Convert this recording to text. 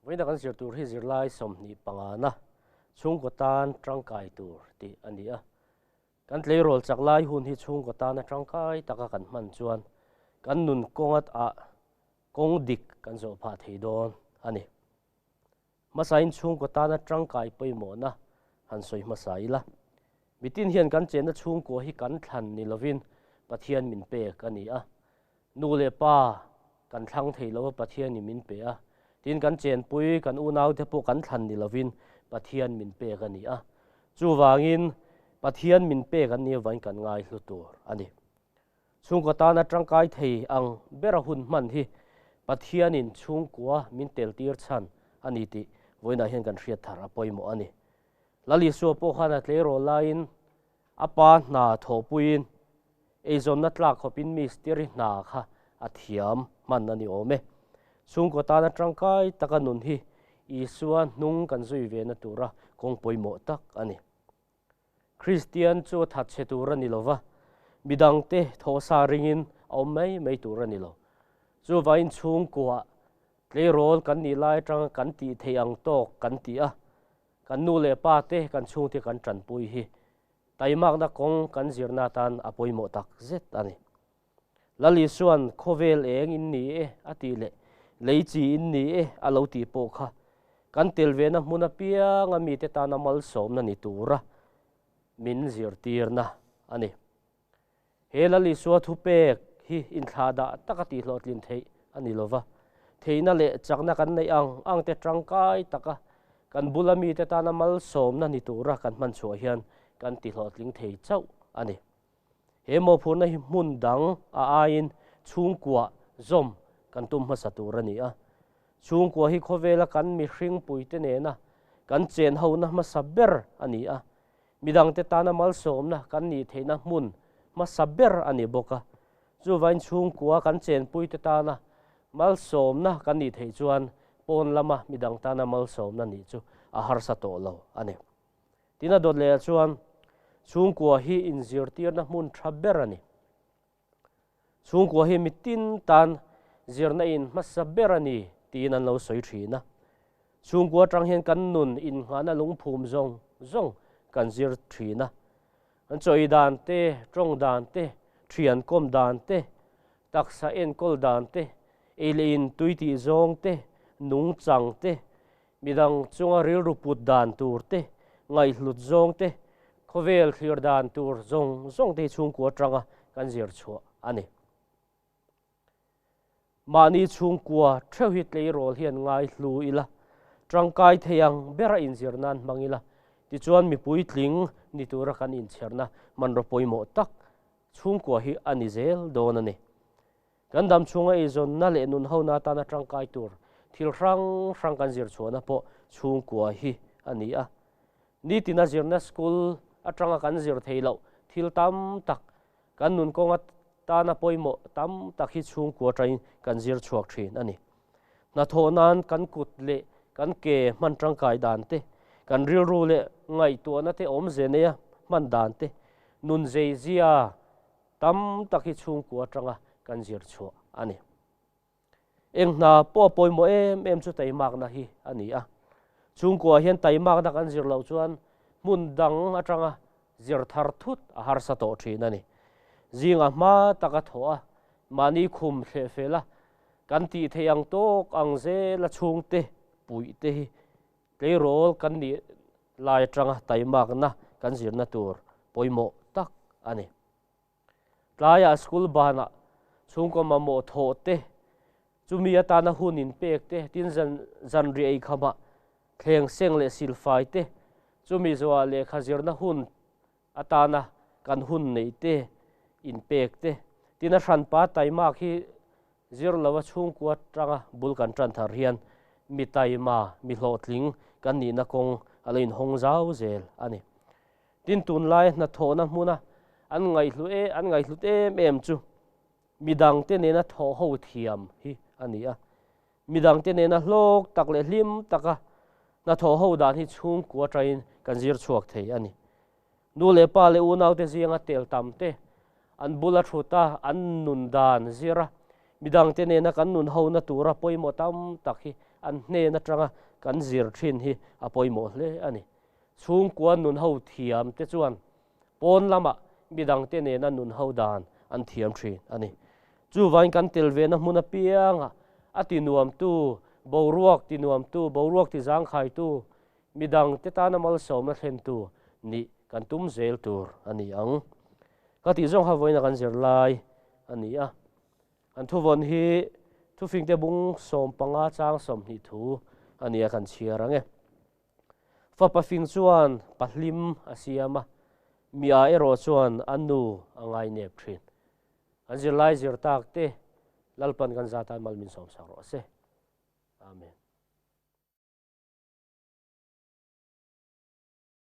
Vawiina kan zir tur hi zirlai 25 na chhungkaw tan tangkai tur tih a ni a. Kan tleirawl chak lai hun hi chhungkaw tana tangkai taka kan hman chuan kan nun kawnga ah kawng dik kan zawh phah thei dawn a ni. Hmasain chhungkaw tana tangkai pawimawhna han sawi hmasa ila. Mitin hian kan chenna chhungkua hi kan thlan ni lovin Pathian min pek a ni a. Nu leh pa kan thlang thei lo a, Pathianin min pe a. Tin, kan chenpui, kan unaute pawh kan thlan ni lovin Pathian min pek a ni a. Chuvangin, Pathian min pek an nih avangin kan ngaihlu tur a ni. Chhungkaw tana tangkai thei ang bera hun hman hi Pathianin chhungkua min teltir chhan a ni tih vawiinah hian kan hriat thar a pawimawh a ni. Lal Isua pawh khan a tleirawl laiin a pa hna thawhpuiin eizawnna tlak khawpin mistiri hna kha a thiam hman a ni awm e. Chhungkaw tana tangkai taka nun hi Isua hnung kan zui vena tura kawng pawimawh tak a ni. Kristian chu a that chhe tur a ni lo va, midangte thawhsa ringin a awm mai mai tur a ni lo. Chuvangin chhungkuah tleirawl kan nih lai atanga kan tih theih ang tawk kan ti a, kan nu leh pa te kan chhungte kan tanpui hi taimakna kawng kan zirna atan a pawimawh tak zet a ni. Lal Isua'n khawvel eng in ni e a tih leh lei chi in ni e a lo tih pawh kha kan tel vena hmun apianga mite tana malsawmna ni tura min zirtirna a ni. He Lal Isua thupek hi inthlahdah taka tihhlawhtlin theih a ni lova, theihna leh chakna kan neih ang ang te tangkai taka kan bula mite tana malsawmna ni tura kan hman chhuah hian kan tihlawhtling thei chauh a ni. He mawhphurhna hi hmun dang a aiin chhungkua zawm kan tum hmasa tur a ni a. Chhungkua hi khawvela kan mihring puite nena kan chen hona hmasa ber a ni a. Midangte tana malsawmna kan nih theihna hmun hmasa ber a ni bawk a. Chuvain chhungkua kan chenpuite tana malsawmna kan nih theih chuan pawn lama midang tana malsawmna nih chu a harsa tawh lo a ni. Tin a dawt lehah chuan chhungkua hi inzirtirna hmun tha ber a ni. Chhungkua hi mitin tan zirna in hmasa ber a ni tiin an lo sawi thin a. Chhungkua atang hian kan nun innghahna lungphum zawng zawng kan zir thin a. Kan chawi dan te, tawng dan te, thian kawm dan te, taksa enkawl dan te, ei leh in tui tih zawng te, nungchang te, Midang chunga rilru put dan tur te, ngaihhlut zawng te, khawvel thlir dan tur zawng zawng te hi chhungkua atanga kan zir chhuah a ni. Mahni chhungkua theuh hi tleirawl hian ngaihlu ila, tangkai thei ang bera inzir nan hmang ila, tichuan mipui tling ni tura kan inchherna hmanraw pawimawh tak chhungkua hi a ni zel dawn a ni. Kan dam chhunga eizawnna leh nun hona atana tangkai tur thil hrang hrang kan zir chhuahna pawh chhungkua hi a ni a. Nitina zirna school atanga kan zir thei loh thil tam tak, kan nun kawng atana pawimawh tam tak hi chhungkua atangin kan zir chhuak thin a ni. Hnathawh nan kan kut leh kan ke hman tangkai dan te, kan rilru leh ngaihtuahna te awmze neia hman dan te, nun zeizia Tam tak hi chhungkua atanga kan zir chhuah a ni. Eng hna pawh a pawimawh em em chu taimakna hi a ni a. Chhungkua hian taimakna kan zir loh chuan hmun dang atanga zir thar thut a harsa tawh thin a ni. Zingah hma taka thawh a, mahni khum thleh fel a, kan tih theih ang tawk ang zela chhungte puih te hi tleirawl kan nih lai atanga taimakna kan zirna tur pawimawh tak a ni. Tlaiah school banah chhungkaw mamawh thawh te, chumi atana hun inpek te, tin zan zanriah eikhamah thleng seng leh silfai te, chumi zawhah lehkha zirna hun atana kan hun neih te inpek te, tin a hranpa taimak hi zir lova chhungkua tanga bul kan tan thar hian mi taima, mi hlawhtling kan nihna kawng a lo inhawng zau zel a ni. Tin tunlai hnathawhna hmuna an ngaihlu e an ngaihhlut em em chu midangte nena thawh ho thiam hi a ni a. Midangte nena hlawk tak leh hlim taka hnathawh ho dan hi chhungkua tain kan zir chhuak thei a ni. Nu leh pa leh unaute zinga tel tam te, an bula thut a, an nun dan zir a, midangte nena kan nun hona tura pawimawh tam tak hi an hnen atanga kan zir thin hi a pawimawh hle a ni. Chhungkua nun ho thiam te chuan pawn lamah midangte nena nun ho dan an thiam thin a ni. Chuvangin kan tel vena hmun apiangah a tinuamtu, boruak tinuamtu, boruak tizangkhaitu, midangte tana malsawmna thlentu nih kan tum zel tur a ni ang. Ka tih zawng kha vawiina kan zirlai a ni a. An thuvawn hi thufingte bung 15 chang 20 thu a ni a kan chhiar ang e. Fapa fing chuan pahlim a siam a, mi a erawh chuan a nu a ngainep thin. An zirlai zir tak te Lalpan kan zatan mal min sawm sak rawh se. Amen.